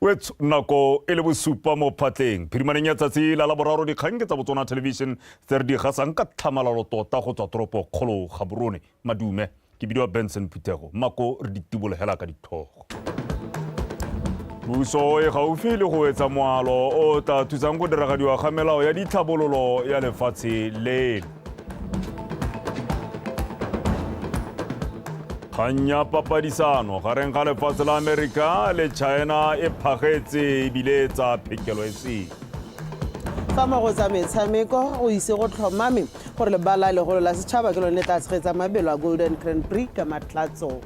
Wetsho nako e le bosupa mo phatleng phirimaneng ya tsatsi la laboraro dikgang ke tsa Botswana Television tse re di gasang ka tlhamalalo tota go tswa toropo kgolo Gaborone. Madume, ke bidiwa Benson Phuthego, mako re di tibologela ka ditlhogo. Puso e gaufi le go etsa moalo o tla thusang go diragadiwa ga melao ya ditlhabololo ya lefatshe leno. Kgang ya papadisano gareng ga lefatshe la Amerika le China e phagetse ebile e tsaya phekelo e seng. Fa mo go tsa metshameko go ise go tlhomame gore lebala legolo la setšhaba ke lone le tla tshegetsa mabelo a Golden Grand Prix ka matlatso.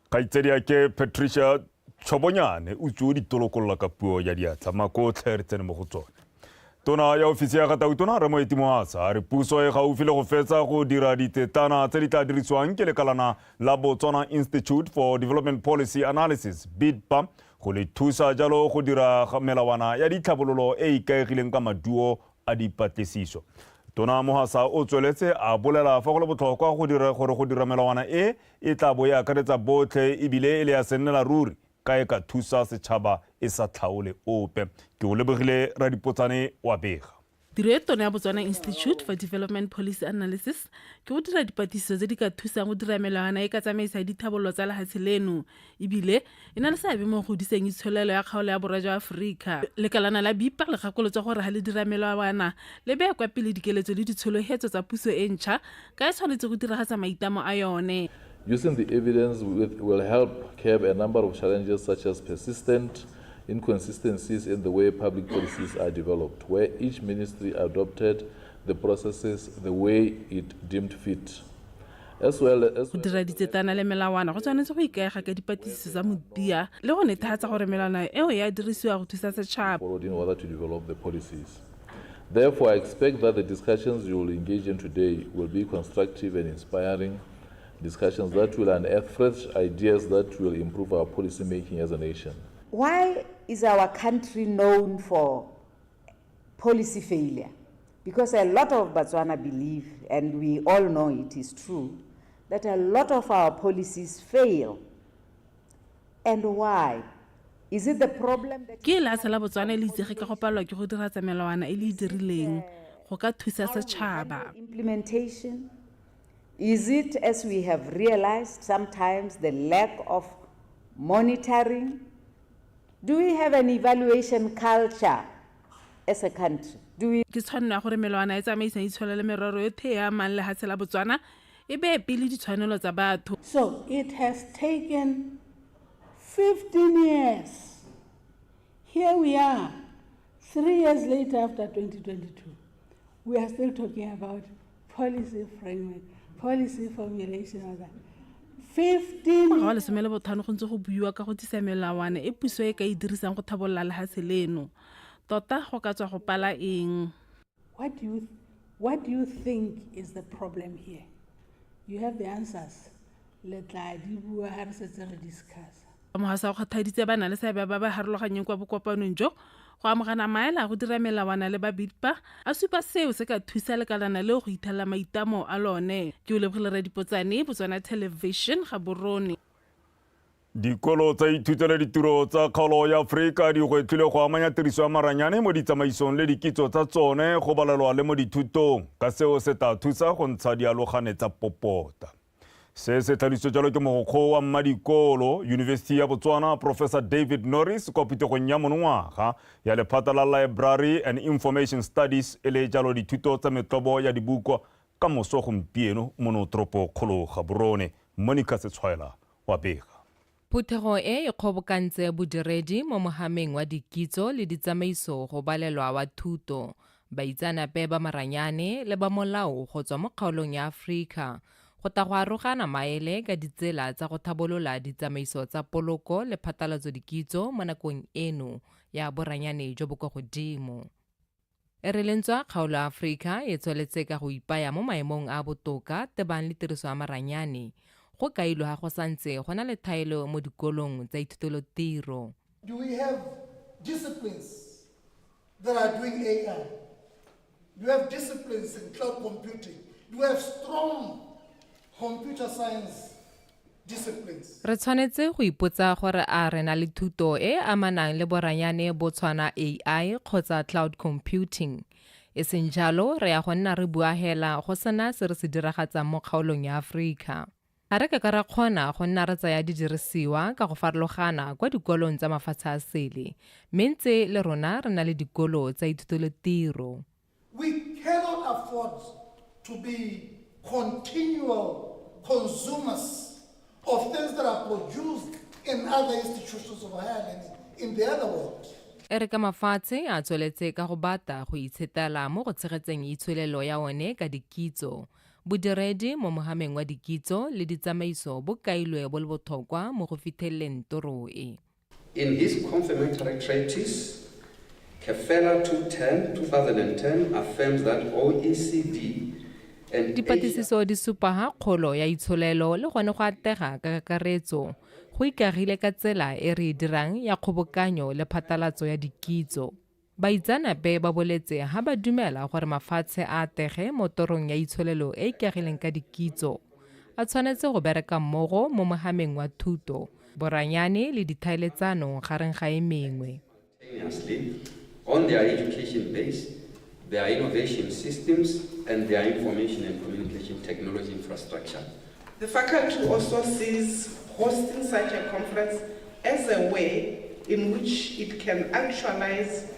Kgaitsediake Patricia Tshobonyane o tsuo ditolokolola ka puo ya diatla makotlhe re tsene mo go tsone. Tona ya ofisi ya ga Tautona Rre Moeti Moasa a re puso e gaufi le go fetsa go dira ditetlana tse di tla dirisiwang ke lekalana la Botswana Institute for Development Policy Analysis, BIDPA, go le thusa jalo go dira melawana ya ditlhabololo e e ikaegileng ka maduo a dipatlisiso. Tona Mohasa o tsweletse a bolela fa go le botlhokwa go dira gore go dira melawana e e tla bo e akaretsa botlhe ebile e le ya sennela ruri ka e ka thusa setšhaba e sa tlhaole ope. Ke o lebogile Radipotsane wa bega. Tiro e tona ya Botswana Institute for Development Policy Analysis ke go dira dipatlisiso tse di ka thusang go dira melawana e ka tsamaisa dithabololo tsa lehatshe leno ebile e na le seabe mo go godiseng itsholelo ya kgaolo ya borwa jwa Aforika. Lekalana la BIPA le gakolotswe gore ha le dira melawana le beye kwa pele dikeletso le ditsholohetso tsa puso e ntšha ka e tshwanetse go diragatsa maitlamo a yone. Using the evidence with, will help curb a number of challenges such as persistent inconsistencies in the way public policies are developed, where each ministry adopted the processes the way it deemed fit. As well as Go dira ditsetana le melawana go tshwanetse go ikaega ka dipatlisiso tsa motia le go netefatsa gore melawana eo ya dirisiwa go thusa setšhaba. followed in order to develop the policies. Therefore, I expect that the discussions you will engage in today will be constructive and inspiring discussions that will unearth fresh ideas that will improve our policy making as a nation. Why is our country known for policy failure? Because a lot of Batswana believe, and we all know it is true, that a lot of our policies fail. And why? Is it the problem that Ke lehatshe la Botswana le itsege ka go palelwa ke go diragatsa melawana e le e dirileng go ka thusa setšhaba. implementation? Is it, as we have realized sometimes, the lack of monitoring? Do we have an evaluation culture as a country? Do we Ke tshwanelo ya gore melawana e tsamaisang itsholelo le merero yotlhe e amang lehatshe la Botswana e beye pele ditshwanelo tsa batho. So it has taken 15 years. Here we are, 3 years later after 2022. We are still talking about policy framework, policy formulation, all that. 15 Ngwaga wa 15 go ntse go buiwa ka go tlisa melawana e puso e ka e dirisang go thabolola lehatshe leno. Tota go ka tswa go pala eng? What do you think is the problem here? You have the answers. Le tla di bua ha re setse re discuss. Mohasa o kgothaditse ba na le seabe ba ba harologanyeng kwa bokopanong jo go amogana maele a go dira melawana le ba BIDPA, a supa seo se ka thusa lekalana leo go ithelela maitlamo a lone. Ke o lebogile Radipotsane, Botswana Television, Gaborone. Dikolo tsa ithuto le ditiro tsa kgaolo ya Aforika di gwetlhile go amanya tiriso ya maranyane mo ditsamaisong le dikitso tsa tsone go balelwa le mo dithutong ka seo se tla thusa go ntsha dialogane tsa popota. Se se tlhalositswe jalo ke mogokgo wa mmadikolo Yunibesithi ya Botswana Professor David Norris kwa phuthegong ya monongwaga ya lephata la Library and Information Studies e le jalo dithuto tsa metlobo ya dibuka ka moso gompieno mono toropo kgolo Gaborone. Monica Setshwaela wa bega. Phuthego e e kgobokantse bodiredi mo mohameng wa dikitso le ditsamaiso go balelwa wa thuto, baitseanape ba maranyane le ba molao go tswa mo kgaolong ya Aforika go tla go arogana maele ka ditsela tsa go thabolola ditsamaiso tsa poloko le phatlalatso dikitso mo nakong eno ya boranyane jo bo kwa godimo. E re lentswa kgaolo ya Aforika e tsweletse ka go ipaya mo maemong a botoka tebang le tiriso ya maranyane, go kailwe ga go santse go na le thaelo mo dikolong tsa ithutelo-tiro. Do we have disciplines that are doing AI? Do we have disciplines in cloud computing? Do we have strong computer science disciplines. Re tshwanetse go ipotsa gore a re na le thuto e e amanang le boranyane bo tshwana AI kgotsa cloud computing. E seng jalo re ya go nna re bua hela go sena se re se diragatsang mo kgaolong ya Aforika. Ga re ka ka ra kgona go nna re tsaya didirisiwa ka go farologana kwa dikolong tsa mafatshe a sele, mme ntse le rona re na le dikolo tsa ithuto le tiro. We cannot afford to be continual consumers of things that are produced in other institutions of higher learning in the other world. E re ka mafatshe a tsweletse ka go bata go itshetela mo go tshegetseng itsholelo ya one ka dikitso, bodiredi mo mohameng wa dikitso le ditsamaiso bo kailwe bo le bothokwa mo go fitheleleng toro e. In his confirmatory treatise, Kefela 210, 2010 affirms that OECD and Dipatlisiso di supa ha kgolo ya itsholelo le gone go atega ka kakaretso go ikagile ka tsela e re e dirang ya kgobokanyo le phatlalatso ya dikitso. Baitseanape ba boletse ha ba dumela gore mafatshe a atege mo torong ya itsholelo e e ikagileng ka dikitso a tshwanetse go bereka mmogo mo mohameng wa thuto, boranyane le dithaeletsano gareng ga e mengwe. Simultaneously on their education base, their innovation systems, and their information and communication technology infrastructure. The faculty also sees hosting such a conference as a way in which it can actualize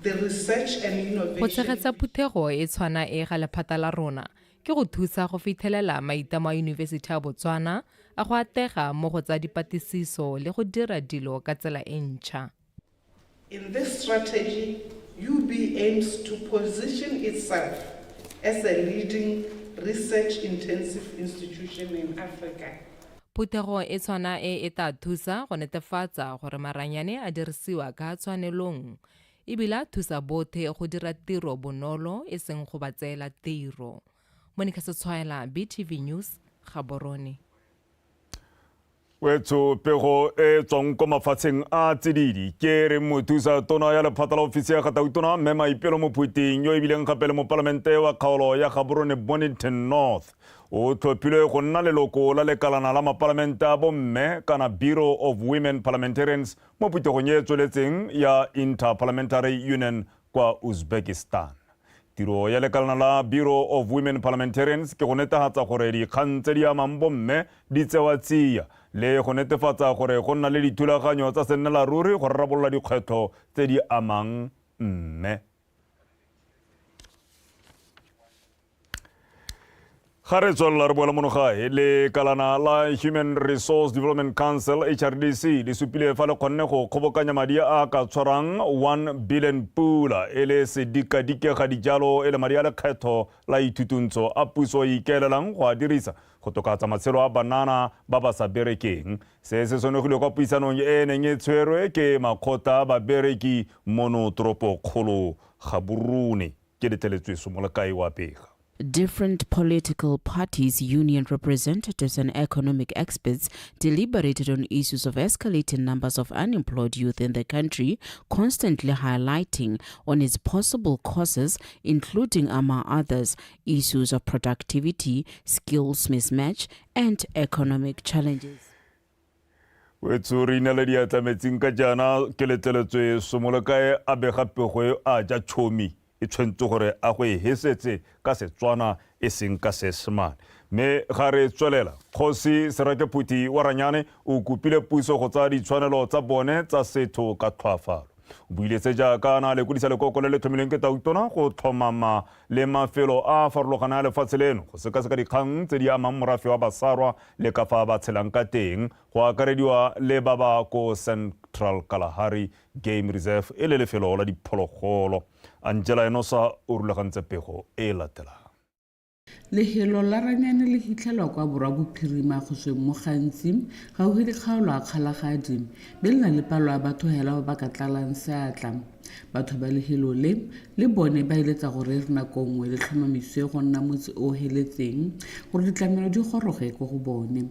the research and Go innovation. tshegetsa phuthego e tshwana e ga lephata la rona ke go thusa go fithelela maitlamo a Yunibesithi ya Botswana a go atega mo go tsa dipatlisiso le go dira dilo ka tsela e ntšha. In this strategy, UB aims to position itself as a leading research-intensive institution in Africa. Phuthego e tshwana e e tla thusa go netefatsa gore maranyane a dirisiwa ka tshwanelong e bile a thusa bothe go dira tiro bonolo e seng go ba tseela tiro. Monica Setshwaela, BTV News, Gaborone. Wetsho pego e tswang ko mafatsheng a tsididi ke re mothusa tona ya lephata la ofisi ya gatautona mme Maipelo Mophuting yo ebileng gape le mopalamente wa kgaolo ya Gaborone Bonnington North o tlhophilwe go nna leloko la lekalana la mapalamente a bomme kana Bureau of Women Parliamentarians mo phuthegong e e tsweletseng ya Inter-Parliamentary Union kwa Uzbekistan. Tiro ya lekalana la Bureau of Women Parliamentarians ke go netefatsa gore dikgang tse di amang bomme di tsewa tsia le go netefatsa gore go nna le dithulaganyo tsa sennela ruri go rarabolola dikgwetlho tse di amang mme. Ga re tswelela re boela mono gae, lekalana la Human Resource Development Council HRDC le supile fa le kgonne go kgobokanya madi a ka tshwarang 1 billion pula e le sedikadike ga dijalo e le madi a lekgetho la ithutuntsho a puso e ikaelelang go a dirisa go tokafatsa matshelo a banana ba ba sa berekeng. Se se senogile kwa puisanong e e neng e tshwerwe ke makgotla a babereki mono toropokgolo Gaborone. Ke letleletswe Somolekae wa pega. Different political parties, union representatives and economic experts deliberated on issues of escalating numbers of unemployed youth in the country, constantly highlighting on its possible causes, including, among others, issues of productivity, skills mismatch, and economic challenges. Wetsho re inela diatla metsing ka jaana ke letleletswe Somolekae a bega pego e a ja tšhomi e tshwanetse gore a go e hesetse ka Setswana e seng ka Seesemane. Mme ga re tswelela, Kgosi Serake Phuthi wa Ranyane o kopile puso go tsaya ditshwanelo tsa bone tsa setho ka tlhoafalo. O buile se jaaka a na lekodisa lekoko le le tlhomilweng ke Tautona go tlhomama le mafelo a a farologaneng a lefatshe leno go sekaseka dikgang tse di amang morafe wa Basarwa le ka fa ba tshelang ka teng, go akarediwa le ba ba ko Central Kalahari Game Reserve e le lefelo la diphologolo. Angela Enosa o rulagantse pego e e latelang. Lehelo la Ranyane le hitlhelwa kwa borwa bophirima go tsweng mo Gantsi, gaufi le kgaolo ya Kgalagadi, mme le na le palo ya batho hela ba ba ka tlalang seatla. Batho ba lehelo le, le bone ba eletsa gore e re nako nngwe le tlhomamisiwe go nna motse o o heletseng, gore ditlamelo di goroge ko go bone.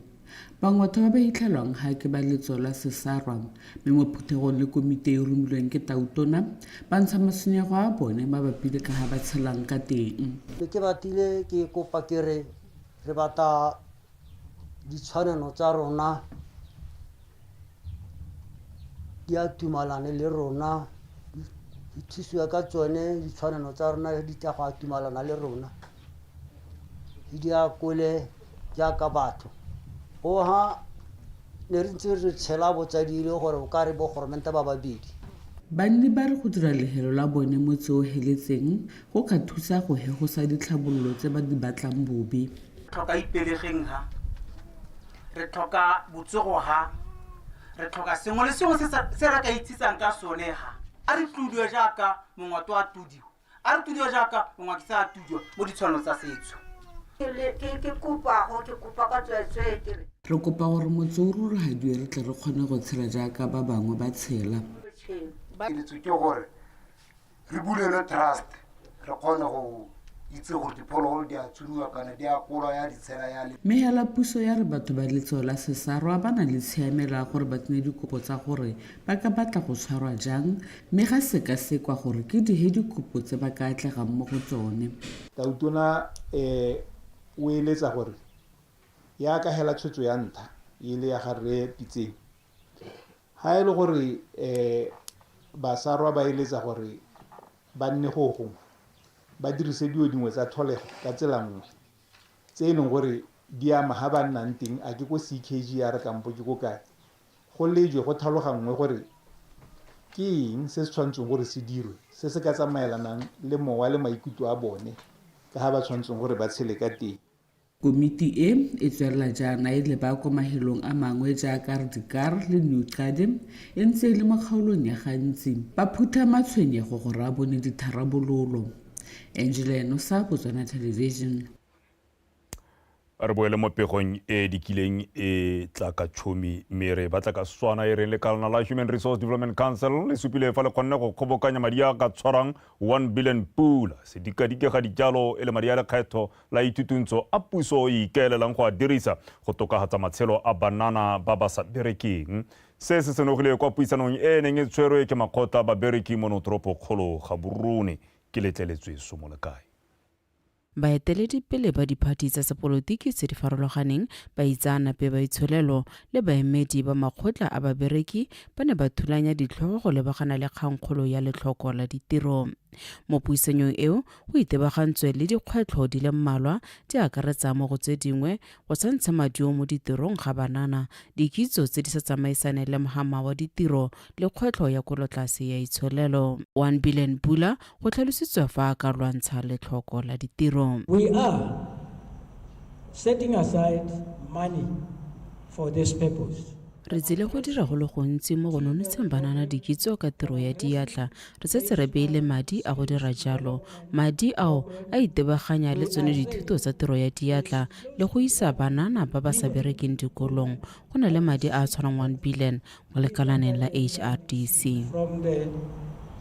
Bangwe batho ba ba hitlhelwang ga ke ba letso la Sesarwa, mme mo phuthegong le komiti e e romilweng ke Tautona, ba ntsha matshwenyego a bone mabapi le ka ga ba tshelang ka teng. Ne ke batile ke kopa ke re re batla Ditshwanelo tsa rona di a tumalane le rona, di thusiwa ka tsone ditshwanelo tsa rona di tla go atumalana le rona, di akole jaaka batho. Goga ne re ntse re tshela botsadi le gore o ka re bo goromente ba babedi. Banni ba re go dira lehelo la bone motse o heletseng go ka thusa go hegosa ditlhabololo tse ba di batlang bobe. Tlhoka ipelegeng ha, re tlhoka botsogo ha, re tlhoka sengwe le sengwe se re ka itsitsang ka sone ha. A re tlodiwe jaaka mongwato a tudiwa, a re tudiwe jaaka mongwakisa a tudiwa mo ditshwanelo tsa setso. Ke kopa go, ke kopa ka tsweetswee ke re. Re kopa gore motse o ruragadiwe re tle re kgone go tshela jaaka ba bangwe ba tshela. Keletso ke gore re bulelwe trust, re kgone go itse gore diphologolo di a tsomiwa kana di a kolwa ya ditshela ya le. Mme hela puso ya re batho ba letso la Sesarwa ba na le tshiamelo ya gore ba tsenye dikopo tsa gore ba ka batla go tshwarwa jang, mme ga sekasekwa gore ke dihe dikopo tse ba ka atlegang mo go tsone. Tautona o eletsa gore ya ka hela tshwetso ya ntlha e le ya ga rre Pitseng, ha e le gore Basarwa ba eletsa gore ba nne go gongwe, ba dirise dilo dingwe tsa tlholego ka tsela nngwe tse e leng gore di ama ha ba nnang teng, a ke ko CKGR kampo ke ko kae, go lejwe go tlhaloganngwe gore ke eng se se tshwanetseng gore se dirwe se se ka tsamaelanang le mowa le maikutlo a bone ka ha ba tshwanetseng gore ba tshele ka teng. Komiti e e tswelela jaana e leba kwa mahelong a mangwe jaaka Rudikar le New Xade e ntse e le mo kgaolong ya Gantsi, ba phutha matshwenyego gore a bone ditharabololo. Angela Enosa, Botswana Television. Re boele mo pegong e dikileng e tla ka tšhomi, mme re batla ka Setswana e reng lekalana la Human Resource Development Council le supile fa le kgonne go kgobokanya madi a ka tshwarang 1 billion pula sedikadike ga dijalo e le madi a lekgetho la ithutuntsho a puso e ikaelelang go a dirisa go tokafatsa matshelo a banana ba ba sa berekeng. Se se senogile kwa puisanong e e neng e tshwerwe ke makgotla a babereki mono toropokgolo Gaborone. Ke letleletswe Somolekae. Baeteledipele ba diphathi tsa sepolotiki tse di farologaneng, baitseanape ba itsholelo le baemedi ba makgotla a babereki ba ne ba thulanya ditlhogo go lebagana le kgangkgolo ya letlhoko la ditiro. Mo puisanyong eo go itebagantswe le dikgwetlho di le mmalwa di akaretsa mo go tse dingwe go sa ntshe maduo mo ditirong ga banana, dikitso tse di sa tsamaisaneng le mhama wa ditiro le kgwetlho ya kwelotlase ya itsholelo. 1 billion pula go tlhalositswe fa a ka lwantsha letlhoko la ditiro. We are setting aside money for this purpose. Re tsile go dira go le gontsi mo go nonotsheng banana dikitso ka tiro ya diatla. Re setse re beile madi a go dira jalo. Madi ao a itebaganya le tsone dithuto tsa tiro ya diatla le go isa banana ba ba sa berekeng dikolong. Go na le madi a a tshwarang 1 billion mo lekalaneng la HRDC. From the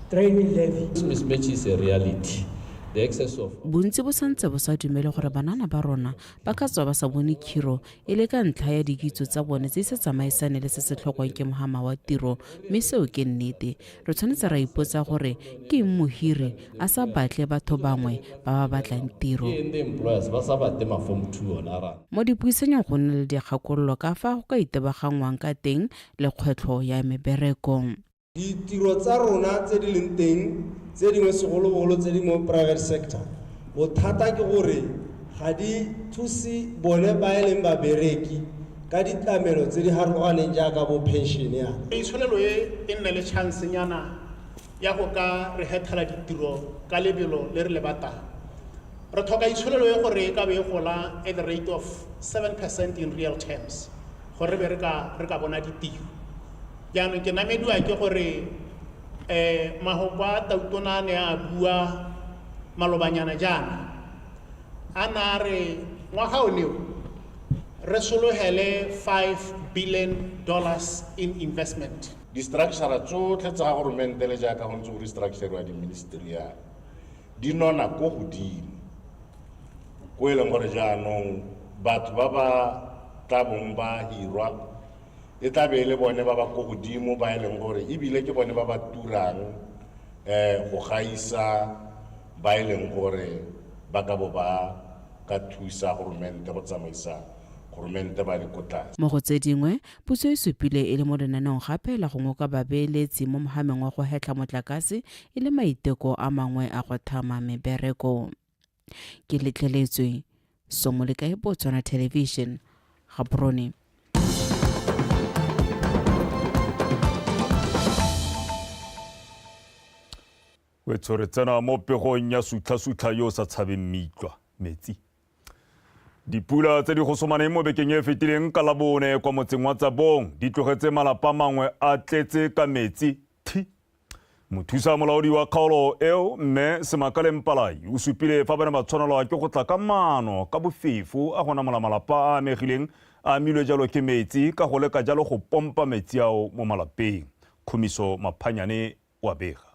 training levy. This mismatch is a reality. The excess of Bontsi bo santse bo sa dumele gore banana ba rona ba ka tswa ba sa bone khiro e le ka ntlha ya dikitso tsa bone tse di sa tsamaisane le se se tlhokwang ke mohama wa tiro, mme seo ke nnete. Re tshwanetse ra ipotsa gore ke eng mohiri a sa batle batho bangwe ba ba batlang tiro. Ke eng the employers ba sa batle ma form 2 ona ra. Mo dipuisanyong go nne le dikgakololo ka fa go ka itebaganngwang ka teng le kgwetlho ya mebereko. Ditiro tsa rona tse di leng teng tse dingwe segolobogolo tse di mo private sector, bothata ke gore ga di thuse bone ba e leng babereki ka ditlamelo tse di harologaneng jaaka bo pension yana. Itsholelo e e nne le chance nyana ya go ka re hethela ditiro ka lebelo le re le batlang. Re tlhoka itsholelo e gore e ka be e gola at the rate of 7% in real terms gore re be re ka bona ditiro. Jaanong ke namediwa ke gore mahoko a Tautona a ne a bua malobanyana jaana, a ne a re ngwaga o neo re sologele $5 billion in investment. Di-structure tsotlhe tsa goromente le jaaka go ntse go restructure di-ministry ya di nona ko godimo, ko e leng gore jaanong batho ba ba tla bong ba hirwa e tla be e le bone ba ba ko godimo ba e leng gore ebile ke bone ba ba turang go gaisa ba e leng gore ba ka bo ba ka thusa goromente go tsamaisa goromente ba le ko tlase. Mo go tse dingwe, puso e supile e le mo lenaneong gape la go ngoka babeeletsi mo mohameng wa go hetlha motlakase e le maiteko a mangwe a go thama mebereko. Ke letleletswe Somolekae Botswana Television, Gaborone. Wetsho re tsena mo pegong ya sutlha-sutlha yo o sa tshabeng mitlwa metsi. Dipula tse di gosomaneng mo bekeng e e fetileng ka Labone kwa motseng wa Tsabong di tlogetse malapa mangwe a tletse ka metsi thi. Mothusa molaodi wa kgaolo eo mme Semakale Mpalai o supile fa ba ne ba tshwanelwa ke go tla ka maano ka bofefo a go namola malapa a amegileng a amilwe jalo ke metsi ka go leka jalo go pompa metsi ao mo malapeng. Khumiso Maphanyane wa bega.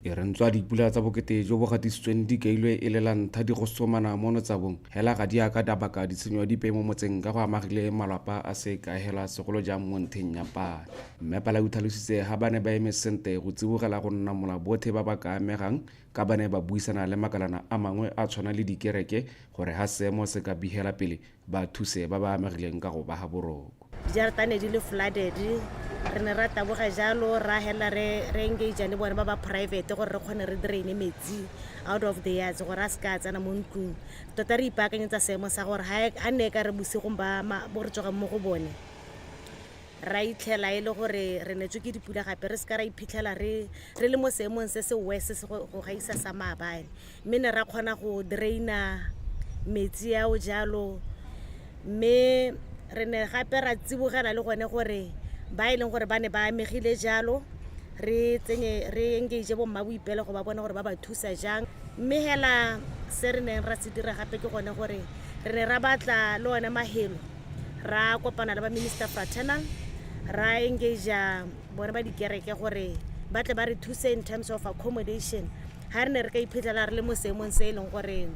E re ntswa dipula tsa bokete jo bo gatisitsweng di kailwe e le la ntlha di gosomana mono Tsabong, hela ga di a ka di a baka ditshenyo dipe mo motseng ka go amagile malwapa a se kae hela segolo jang mo ntheng ya pane. Mme Palai o tlhalositse ha ba ne ba eme sente go tsibogela go namola bothe ba ba ka amegang ka ba ne ba buisana le makalana a mangwe a tshwana le dikereke gore ha seemo se ka bihela pele ba thuse ba ba amegileng ka go baga boroko. Dijarata ne di le flooded, re ne ra taboga jalo ra hela re re engage le bone ba ba private gore re kgone re draine metsi out of the yards gore a se ka a tsena mo ntlong. Tota re ipaakanyetsa seemo sa gore ha ne ka re bosigong ba bo re tsogang mo go bone ra itlhela e le gore re netswe ke dipula gape re se ka ra iphitlhela re re le mo seemong se se worse se go gaisa sa maabane. Mme ne ra kgona go draina metsi ao jalo mme re ne gape ra tsibogela le gone gore ba e leng gore ba ne ba amegile jalo re tsenye re engage bo mma boipelego ba bone gore ba ba thusa jang. Mme hela se re neng ra se dira gape ke gone gore re ne ra batla le one mahelo ra kopana le ba minister fraternal ra engage bone ba dikereke gore ba tle ba re thuse in terms of accommodation ha re ne re ka iphitlhela re le mo seemong se e leng gore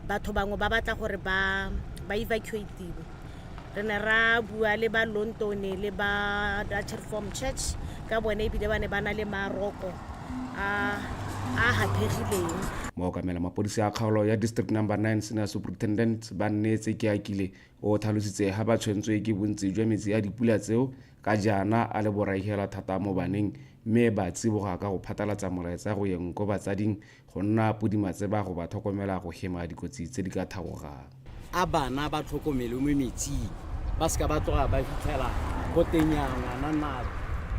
batho bangwe ba batla gore ba ba evacuatiwe. Re ne ra bua le ba Lontone le ba Dutch Reform Church ka bone ebile ba ne ba na le maroko a a haphegileng. Mookamela mapodisi a kgaolo ya District Number 9 Senior Superintendent Banneetse Keakile o tlhalositse ha ba tshwentswe ke bontsi jwa metsi a dipula tseo ka jaana a le borai hela thata mo baneng mme ba tsiboga ka go phatlalatsa molaetsa go yeng ko batsading go nna podimatseba go ba tlhokomela go hema dikotsi tse di ka thagogang. A bana ba tlhokomelwe mo metsing, ba seka ba tloga ba fitlhela go teng ya ngwana na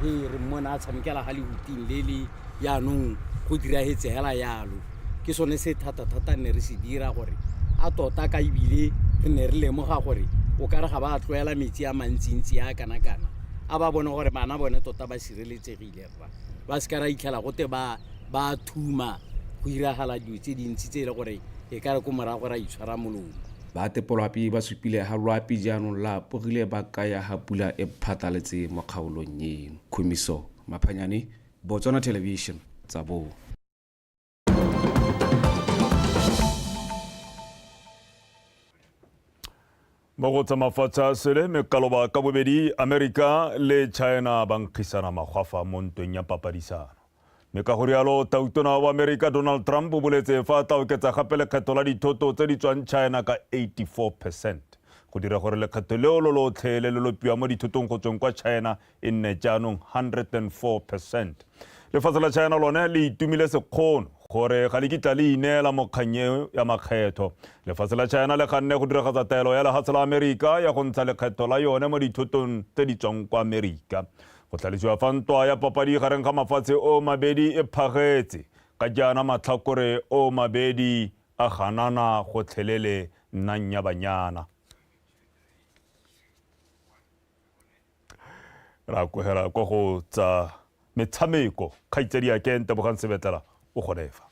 he re mmona a tshamekela ga lehuting le le jaanong go diragetse hela yalo. Ke sone se thata-thata ne re se dira gore a tota ka ebile re ne re lemoga gore o ka re ga ba tlwaela metsi a mantsintsi a kana-kana a ba bone gore bana bone tota ba sireletsegile rra ba seka ra itlhela gote ba ba thuma go iragala dilo tse dintsi tse e le gore e ka re ko morago ra itshwara molomo. Ba tepoloapi ba supile ha loapi jaanong la apogile ba kaya ha pula e phatlaletse mo kgaolong eno. Khumiso Maphanyane, Botswana Television, Tsabong. Mo go tsa mafatshe a sele, mekaloba ka bobedi Amerika le China ba nkgisana magwafa mo ntweng ya papadisano. Mme ka go rialo, tautona wa Amerika Donald Trump o boletse fa a tla oketsa gape lekgetho la dithoto tse di tswang China ka 84% go dira gore lekgetho leo lo lotlhe le le lopiwa mo dithotong go tsweng kwa China e nne jaanong 104%. Lefatshe la China lone le itumile sekgono gore ga le kitla le ineela mo kgang eo ya makgetho. Lefatshe la China le ganne go diragatsa taelo ya lefatshe la Amerika ya go ntsha lekgetho la yone mo dithotong tse di tswang kwa Amerika. Go tlhalosiwa fa ntwa ya papadi gareng ga mafatshe o mabedi e phagetse ka jaana matlhakore o mabedi a ganana gotlhelele nnang ya banyana. Ra kwegela kwa go tsa metshameko kgaitsadi ya ke Ntebogang Sebetlela o gone fa.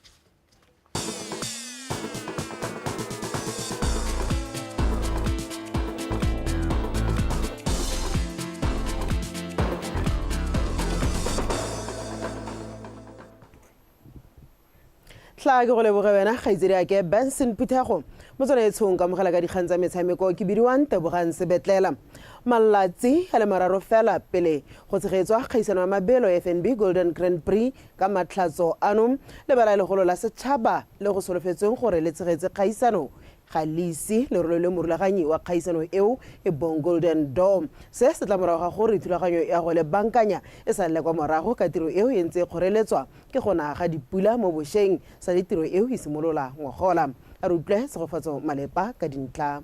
Tla ke go leboge wena kgaitsedi ake Benson Phuthego. Motswana e tshong kamogela ka dikgang tsa metshameko ke bidiwang Tebogang Sebetlela. Malatsi a le mararo fela pele go tshegetswa kgaisano ya mabelo FNB Golden Grand Prix ka matlhatso ano, lebala legolo la setšhaba le go solofetsweng gore le tshegetse kgaisano ga le ise le rolelwe morulaganyi wa kgaisano eo e bong Golden Door. Se se tla morago ga gore thulaganyo ya go le bankanya e salele kwa morago ka tiro eo e ntse e kgoreletswa ke go na ga dipula mo bošeng sa le tiro eo e simolola ngogola. A re utlwe Tshegofatso Malepa ka dintlha.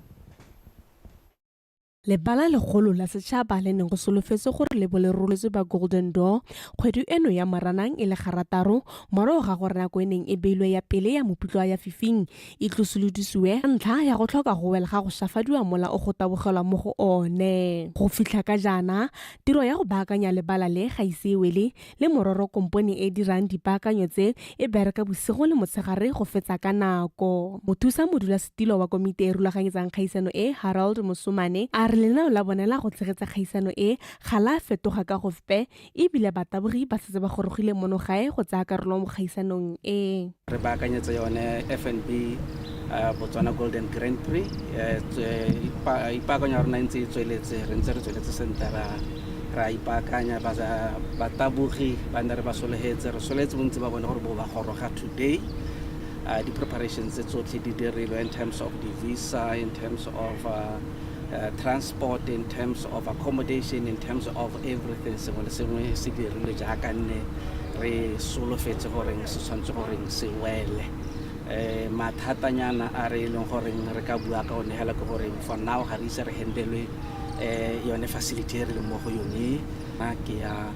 Lebala legolo la setšhaba le neng go solofetswe gore le bo le roletswe ba Golden Door kgwedi eno ya Moranang e le garataro morago ga gore nako e neng e beilwe ya pele ya Mopitlwa ya fifing e tlosolodisiwe ka ntlha ya go tlhoka go wela ga go shafadiwa mola o go tabogelwa mo go one. Go fitlha ka jaana, tiro ya go baakanya lebala le ga ise e wele Le mororo kompone e e dirang dipaakanyo tse e bereka bosigo le motshegare go fetsa ka nako. Mothusa modulasetilo wa komiti e e rulaganyetsang kgaisano e, Harold Mosomane, a re lenaneo la bone la go tshegetsa kgaisano e ga la fetoga ka gope e bile batabogi ba setse ba gorogile mono gae go tsaya karolo mo kgaisanong e. Re baakanyetsa yone FNB Botswana Golden Grand Prix. Ipaakanyo ya rona e ntse e tsweletse, re ntse re tsweletse sentle ra ra ipaakanya. Batabogi ba ne re ba sologetse, re sologetse bontsi ba bone gore bo ba goroga today. Di-preparations tse tsotlhe di dirilwe in terms of di-visa, in terms of transport, in terms of accommodation, in terms of everything. Sengwe le sengwe se dirilwe jaaka nne re solofetse goreng se tshwanetse goreng se wele. Mathatanyana a re e leng goreng re ka bua ka one hela ke goreng for now ga re ise re handelwe yone facility e re leng mo go yone ke ya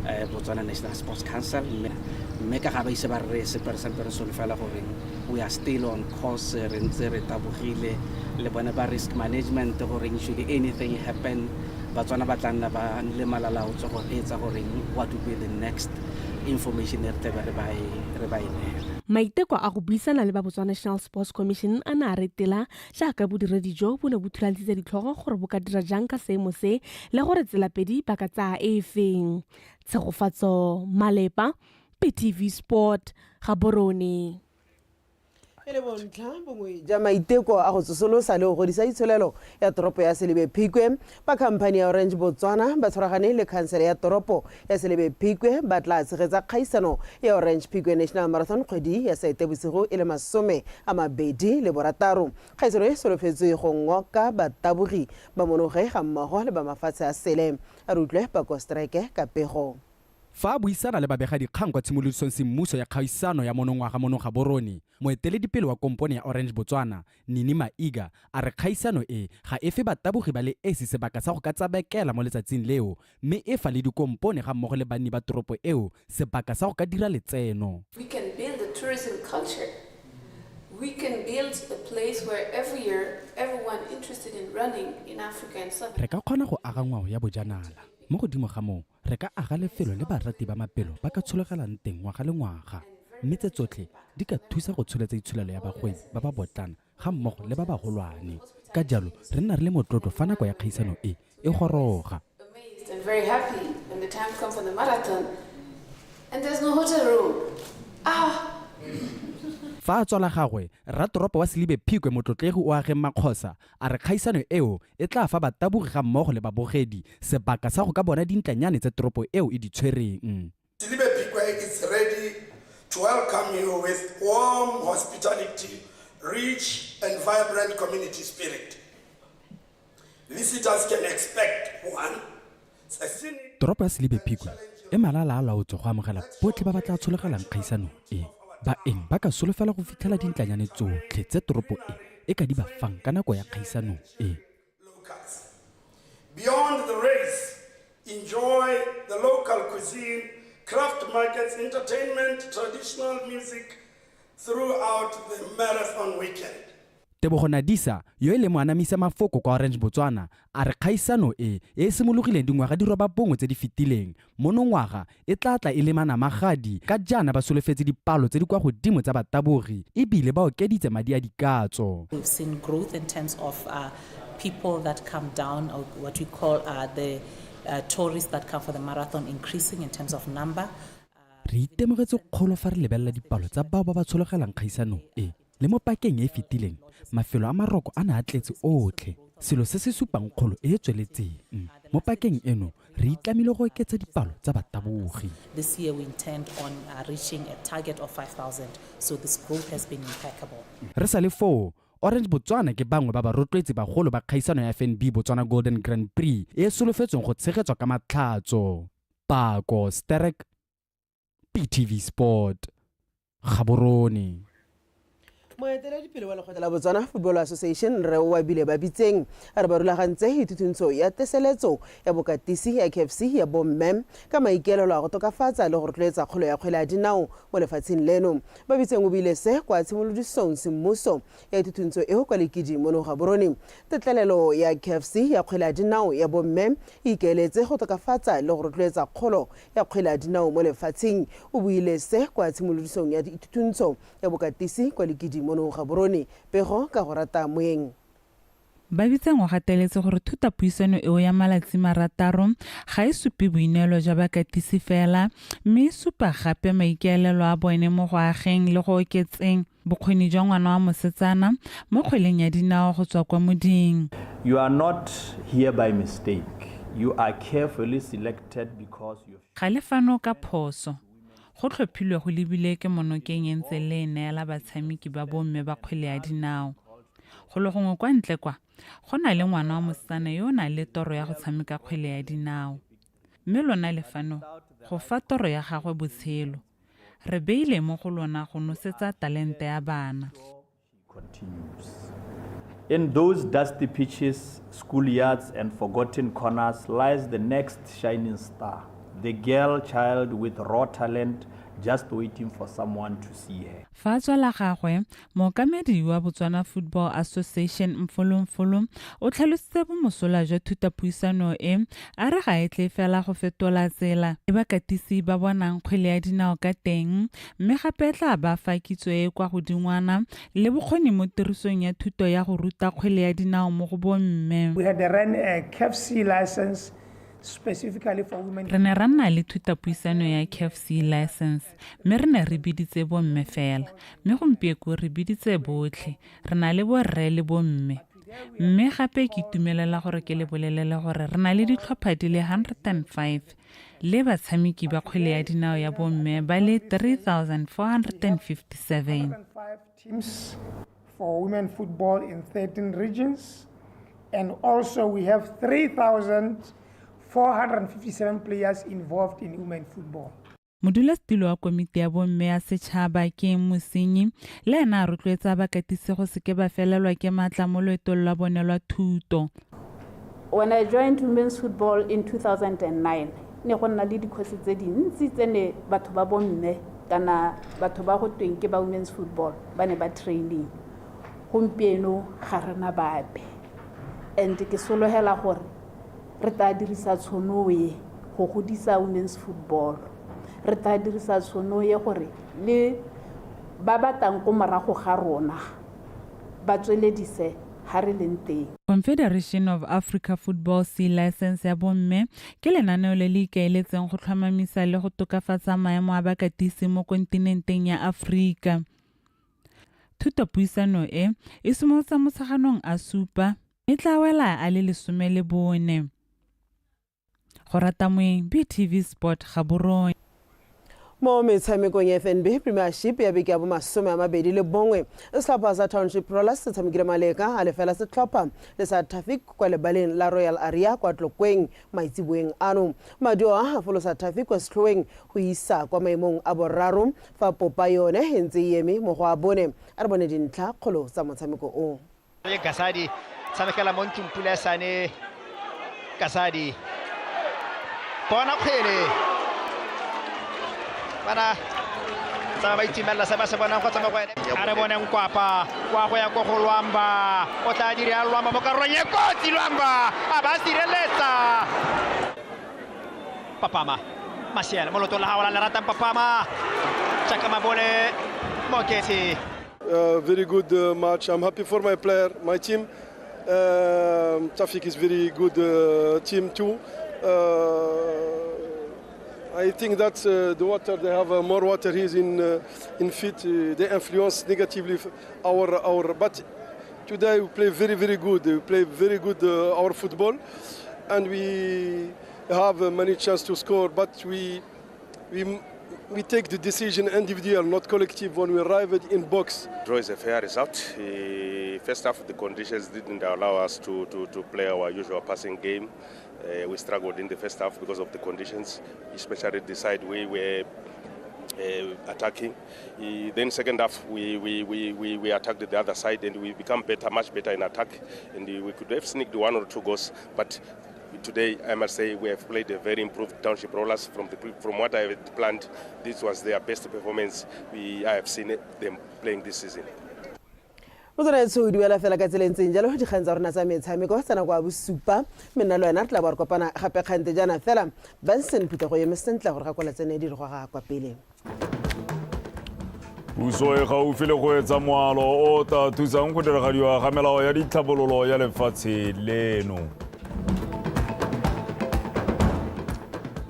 Botswana National Sports Council, mme ka ga ba ise ba re reye sepe, re sampe re solofela goreng we are still on course, re ntse re tabogile le bone ba risk management goreng should anything happen Batswana ba tla nna ba le malalaotso go reetsa goreng what will be the next information e re tlabe re ba e re ba e neela. Maiteko a go buisana le ba Botswana National Sports Commission a ne a retela jaaka bodiredi jo bo ne bo thulantshitse ditlhogo gore bo ka dira jang ka seemo se le gore tsela pedi ba ka tsaya e feng. Tshegofatso Malepa, BTV Sport, Gaborone. E le bontlha bongwe ja maiteko a go tsosolosa le go godisa itsholelo ya toropo ya Selebi Phikwe, ba khamphani ya Orange Botswana ba tshwaragane le khansele ya toropo ya Selebi Phikwe ba tla tshegetsa kgaisano ya Orange Phikwe National Marathon kgwedi ya Seetebosigo e le 26. Kgaisano e solofetswe go ngoka batabogi ba monoge ga mmogo le ba mafatshe a sele. A re utlwe Pako Strike ka pego. Fa a buisana le babegadikgang kwa tshimolodisong semmuso ya kgaisano ya monongwaga mono Gaborone, moeteledipele wa kompone ya Orange Botswana, Nini Maiga, a re kgaisano e ga e fe batabogi ba le esi sebaka sa go ka tsabekela mo letsatsing leo mme e fa le dikompone gammogo le banni ba toropo eo sebaka sa go ka dira letseno. We can build a tourism culture. We can build a place where every year everyone interested in running in Africa and Southern Re ka kgona go aga ngwao ya bojanala. Mo godimo ga moo, re ka aga lefelo le barati ba mapelo ba ka tshologelang teng ngwaga le ngwaga, mme tse tsotlhe di ka thusa go tsholetsa itsholelo ya bagwebi ba ba botlana ga mmogo le ba bagolwane. Ka jalo, re nna re le motlotlo fa nako ya kgaisano e e goroga. Fa a tswa la gagwe, rratoropo wa Selibe Phikwe Motlotlegi Oageng Makgosa a re kgaisano eo e tla fa batabogi ga mmogo le babogedi sebaka sa go ka bona dintlanyane tse toropo eo e di tshwereng. Selibe Phikwe is ready to welcome you with warm hospitality, rich and vibrant community spirit. Visitors can expect one, a scenic Toropo ya Selibe Phikwe e malala a laotswe go amogela botlhe ba ba tla tshologelang kgaisano e. Baeng ba ka solofela go fitlhela dintlanyane tsotlhe tse toropo e e ka di ba fang ka nako ya kgaisano e. Beyond the race, enjoy the local cuisine, craft markets, entertainment, traditional music throughout the marathon weekend. Tebogo Nadisa, yo e leng moanamisa mafoko kwa Orange Botswana, a re kgaisano e, e e simologileng dingwaga di robabongwe tse di fetileng, monongwaga e tla tla e le manamagadi ka jaana ba solofetse dipalo tse di kwa godimo tsa batabogi e bile ba okeditse madi a dikatso. We've seen growth in terms of people that come down, or what we call the tourists that come for the marathon increasing in terms of number. Re itemogetse kgolo fa re lebelela dipalo tsa bao ba ba tshologelang kgaisanong e. Le mo pakeng e e fetileng, mafelo a maroko a ne a tletse otlhe, selo se se supang kgolo e e tsweletseng. Mo pakeng eno, re itlamile go oketsa dipalo tsa batabogi. This year we intend on reaching a target of 5,000, so this growth has been impeccable. Re sa le foo, Orange Botswana ke bangwe ba barotloetsi bagolo ba kgaisano ya FNB Botswana Golden Grand Prix e e solofetsweng go tshegetswa ka Matlhatso. Pako Sterek, BTV Sport, Gaborone. Moeteledipele wa lekgotla la Botswana Football Association Rre Oabile Babitseng a re ba rulagantse ithuthuntso ya teseletso ya bokatisi ya CAFC ya bomme ka maikaelelo a go tokafatsa le go rotloetsa kgolo ya kgwele ya dinao mo lefatsheng leno. Babitseng o buile se kwa tshimolodisong semmuso ya ithuthuntso eo kwa Lekidi mono Gaborone. Tetlelelo ya CAFC ya kgwele ya dinao ya bomme e ikaeletse go tokafatsa le go rotloetsa kgolo ya kgwele ya dinao mo lefatsheng. O buile se kwa tshimolodisong ya ithuthuntso ya bokatisi kwa Lekidi mono Gaborone. Pego ka go rata moeng. Babitseng o gateletse gore thutapuisano eo ya malatsi marataro ga e supe boineelo jwa bakatisi fela mme e supa gape maikaelelo a bone mo go ageng le go oketseng bokgoni jwa ngwana wa mosetsana mo kgweleng ya dinao go tswa kwa moding. You are not here by mistake. You are carefully selected because you. Ga le fano ka phoso. Go tlhophilwe go lebile kemonokeng e ntse le e neela batshameki ba bomme ba kgwele ya dinao. Golo gongwe kwa ntle kwa, go na le ngwana wa mosetsana yo o nang le toro ya go tshameka kgwele ya dinao. Mme lona le fano go fa toro ya gagwe botshelo. Re beile mo go lona go nosetsa talente ya bana. In those dusty pitches, schoolyards and forgotten corners lies the next shining star, the girl child with raw talent just waiting for someone to see her. Fa a tswa la gagwe, mookamedi wa Botswana Football Association Mfolo Mfolo o tlhalositse bomosola jwa thutapuisano e, a re ga e tle fela go fetola tsela e bakatisi ba bonang kgwele ya dinao ka teng mme gape e tla ba fa kitso e e kwa godingwana le bokgoni mo tirisong ya thuto ya go ruta kgwele ya dinao mo go bomme. We had ran a CAF C license specifically for women. Re ne ra nna le thutapuisano ya CAF C license mme re ne re biditse bomme fela, mme gompieko re biditse botlhe, re na le borre le bomme. Mme gape ke itumelela gore ke le bolelele gore re na le ditlhopha di le 105 le batshameki ba kgwele ya dinao ya bomme ba le 3457. Teams for women football in 13 regions, and also we have 3,457 players involved in women football. Modulasetilo wa komiti ya bomme ya setšhaba Keng Mosenyi le ena a rotloetsa bakatisi go seke ba felelwa ke maatla mo loetong lwa bone lwa thuto. When I joined women's football in 2009, ne go nna le dikgosi tse dintsi tse ne batho ba bomme kana batho ba go tweng ke ba women's football ba ne ba training. Gompieno ga rena bape. And ke sologela gore re tla dirisa tshono e go godisa women's football. Re tla dirisa tshono e gore le ba ba tang ko morago ga rona ba tsweledise ha re leng teng. Confederation of Africa Football C License ya bomme ke lenaneo le le ikaeletseng go tlhomamisa le go tokafatsa maemo a bakatisi mo kontinenteng ya Aforika. Thutopuisano e e simolotsa Motsheganong a supa e tla wela a le 14. Go rata moeng, BTV Sport, Gaborone. Mo metshamekong ya FNB Premiership ya beke ya bomasome a mabedi le bongwe, setlhopha sa Township Rollers se tshamekile maleka a lefela setlhopha le sa Tafic kwa lebaleng la Royal Aria kwa Tlokweng maitseboeng ano. Maduo a a folosa Tafic kwa setlhoeng go isa kwa maemong a boraro fa Popa yone e ntse e eme mo go a bone. A re bone dintlha kgolo tsa motshameko o. Gasadi tshamekela mo ntlong pula sane Kasadi bona kgwele bana tsamaya ba itumelela se ba se bonang go tsamaya go ene a re boneng kwapa kwa go ya ko go Lwamba o tla dira Lwamba mo karolong e kotsi Lwamba a ba sireletsa Papama Masiela mo lotong la gago la le ratang Papama Chaka Mabole Moketsi. Very good match. I'm happy for my player, my team. Tafic is very good team too. I think that uh, the water, they have uh, more water here in, uh, in feet, uh, they influence negatively our, our, but today we play very, very good. We play very good uh, our football and we have uh, many chance to score, but we, we, we take the decision individual, not collective when we arrive in box. Draw is a fair result. Uh, first half, the conditions didn't allow us to, to, to play our usual passing game. Uh, we struggled in the first half because of the conditions, especially the side we were uh, attacking. Uh, then second half, we, we, we, we, we attacked the other side and we become better, much better in attack. And we could have sneaked one or two goals, but today, I must say, we have played a very improved Township Rollers. From, the, from what I had planned, this was their best performance we, I have seen it, them playing this season. Motswanaetsho o duela fela ka tsela e ntseng jalo dikgang tsa rona tsa metshameko tsa nako ya bosupa mme nna le wena re tla bo re kopana gape kgante jaana fela Benson Phuthego eme sentle gore ga kola tsene di re goga kwa pele. Puso e gaufi le go etsa moalo o tla thusang go diragadiwa ga melao ya ditlhabololo ya lefatshe leno.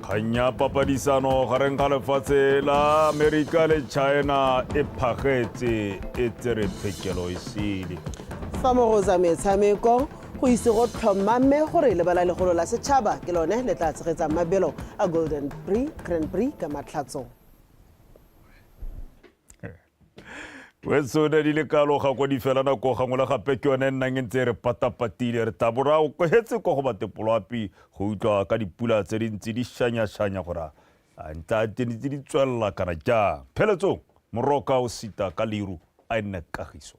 Kgang ya papadisano gareng ga lefatshe la Amerika le China e phagetse e tsere phekelo e sele. Fa mo go tsa metshameko go ise go tlhomame gore lebala legolo la setšhaba ke lone le tla tshegetsang mabelo a Golden Prix Grand Prix ka matlhatso. Wetso ne di le kalo ga kwa di fela nako gangwe le gape ke yone e nnang e ntse e re patapatile re tla bo ra okogetse kwa go batepoloapi go utlwa ka dipula tse dintsi di shanya-shanya gore a ntla tse di tswelela kana jang. Pheletsong moroka o sita ka leru a e nne kagiso.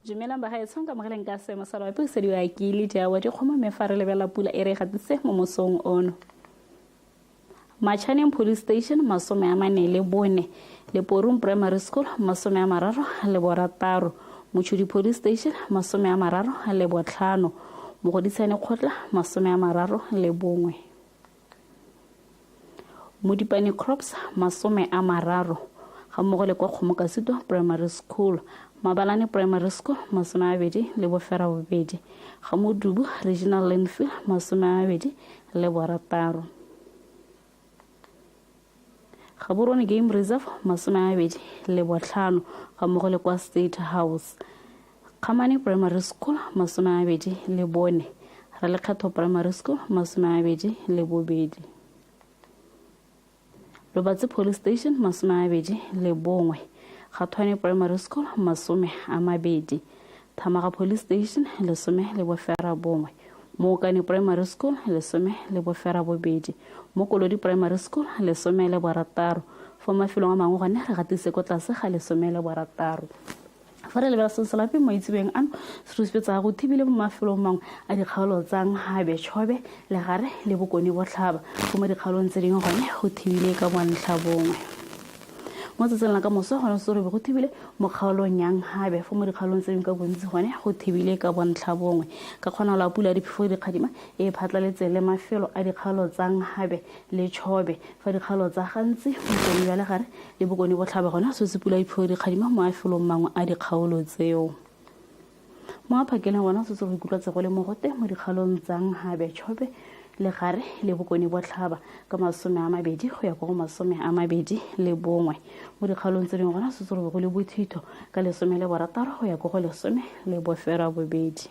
Dumelang bagaetsho, nka amogeleng ka seemo sa loapi go sediwa ke le diawa dikgomo mme fa re lebelela pula e re e gatise mo mosong ono. Machaneng Police Station 44, Leporung Primary School 36, Mochudi Police Station 35, Mogoditshane Kgotla 31. Modipane Crops 30, ga mmogo le kwa Kgomokasito Primary School, Mabalane Primary School 28, ga Modubu Regional Landfill 26. Gaborone Game Reserve 25 ga mmogo le kwa State House. Kgamane Primary School 24, Ralekgetho Primary School 22. Lobatse Police Station 21, Gathwane Primary School 20, Thamaga Police Station 19, Mookane Primary School 18, Mokolodi Primary School 16. Fo mafelong a mangwe gone re gatise ko tlase ga 16. Fa re lebela senselape mo itsebeng ano se re supetsa go thibile mo mafelong mangwe a dikgaolo tsa Nhabe, Chobe, Legare le Bokone Botlhaba. Fo mo dikgaolong tse dingwe gone go thibile ka bontlha bongwe. Mo tsatsing la ka moso gone se re be go thibile mo kgaolong ya Nhabe, fo mo dikgaolong tse dingwe ka bontsi gone go thibile ka bontlha bongwe. Ka kgonagalo ya pula ya diphefo dikgadima e phatlaletse le mafelo a dikgaolo tsa Nhabe le Chobe. Fa dikgaolo tsa gantsi Bokone jwa Legare le Bokone Botlhaba gone go setse pula diphefo dikgadima mo mafelong mangwe a dikgaolo tseo. Mo a phakeleng gona go setse go ikutlwatse go le mogote mo dikgaolong tsa Nhabe, Chobe, Legare le Bokone Botlhaba ka 20 go ya kwa go 21. Mo dikgaolong tse dingwe gona go setse go be go le bothitho ka 16 go ya kwa go 18.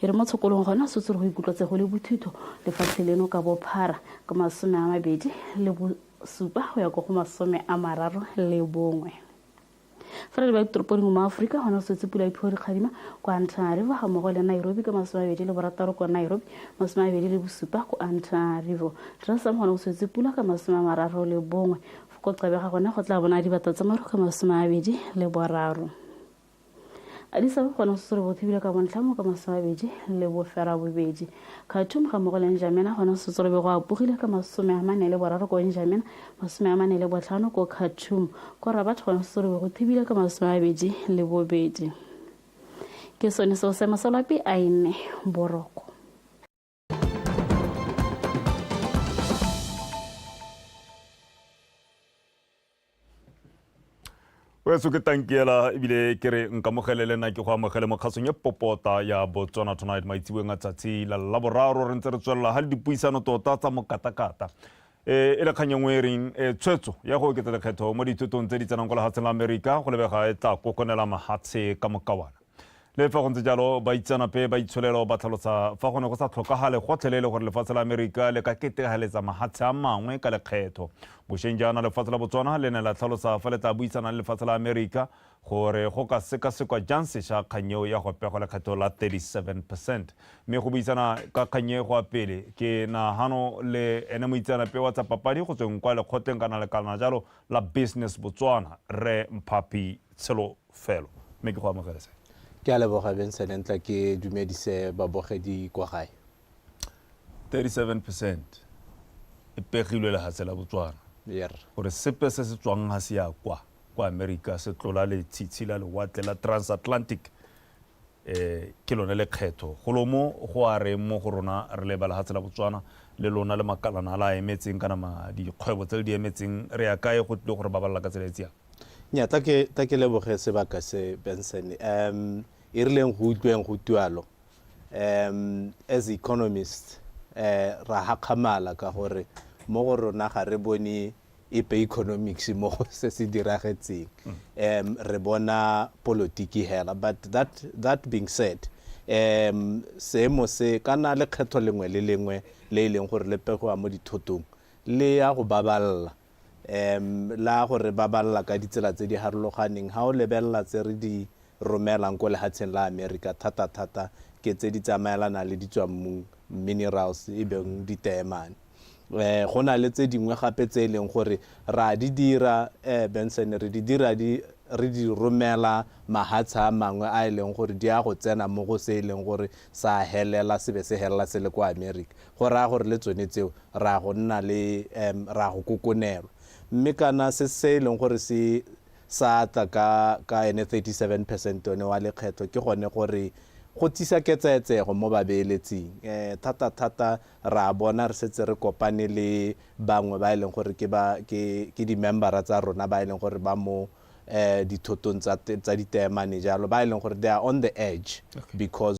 E re mo tshokolong gona setse go ikutlwatse go le bothitho lefatshe leno ka bophara ka 27 go ya ko go 31. Fa re leba ditoropo dingwe mo Aforika gona go setse pula diphefo dikgadima kwa Antananarivo ga mmogo le Nairobi ka 26 kwa Nairobi, 27 ko Antananarivo. Dar gona go setse pula ka 31. Ko Gqeberha gone go tla bona dibata tsa maru ka 23. Addis Ababa gone go setse go thibile ka bontlhamo ka 28. Khartoum ga mmogo le N'Djamena gone go setse go apogile ka 43 ko N'Djamena, 45 ko Khartoum. Ko Rabat gone go setse go thibile ka 22. Ke sone seo seemo sa loapi a e nne boroko. Weso ke tankiela ebile ke re nkamogele le nna ke go amogele mo kgasong ya popota ya Botswana Tonight maitsiboeng a tsatsi la Laboraro. Re ntse re tswelela ga le dipuisano tota tsa mokatakata, e le kgang e nngwe e reng tshwetso ya go oketsa lekgetho mo dithotong tse di tsenang kwa lefatsheng la Amerika go lebega e tla kokonela mahatshe ka mokawana. Le fa go ntse jalo, baitseanape ba itsholelo ba tlhalosa fa go ne go sa tlhokagale gotlhelele gore lefatshe la Amerika le ka ketegaletsa mahatshe a mangwe ka lekgetho. Bošeng jaana lefatshe la Botswana le ne la tlhalosa fa le tla buisana le lefatshe la Amerika gore go ka sekasekwa jang sešwa kgang eo ya go pegwa lekgetho la 37%. Mme go buisana ka kgang e go a pele ke nagano le ene moitseanape wa tsa papadi go tsweng kwa lekgotleng kana lekalana jalo la Business Botswana, Rre Mphapi Tsholofelo. Mme ke go amogele se. Ke a leboga, Benson. Ntla ke dumedise babogedi kwa gae. 37% e pegilwe lehatshe la Botswana gore sepe se se tswang ga se ya kwa America se tlola letshitshi la lewatle la transatlantic, ke lone lekgetho. Golo mo go a reng mo go rona re leba lehatshe la Botswana le lona le makalana a la emetseng kana ma dikgwebo tse le di emetseng, re ya kae go tlile gore ba balela ka tsela e tsiang? Nya, tla ke leboge sebaka se, Benson. E rileng go utlweng go tualo, as economist, ra hakgamala ka gore mo go rona ga re bone epe economics mo go se se diragetseng. Re bona politiki hela. But that being said, seemo se kana lekgetho lengwe le lengwe le e leng gore le pegiwa mo dithotong le ya go baballa, la gore baballa ka ditsela tse di harologaneng. Ha o lebelela tse re di romelang ko lehatsheng la America, thata-thata ke tse di tsamaelanang le ditswammung, minerals, e beng diteemane. Go na le tse dingwe gape tse e leng gore ra di dira, Benson, re di dira di re di romela mahatshe a mangwe a e leng gore di a go tsena mo go se e leng gore sa helela se be se helela se le kwa America. Go raya gore le tsone tseo ra go nna le ra go kokonelwa. Mme kana se se e leng gore se sa tla ka ene 37% one wa lekgetho, ke gone gore go tsisa ketsaetsego mo babeeletsing. Thata-thata ra bona re setse re kopane le bangwe ba e leng gore ke ba ke di-membera tsa rona ba e leng gore ba mo dithotong tsa diteemane jalo, ba e leng gore they are on the edge because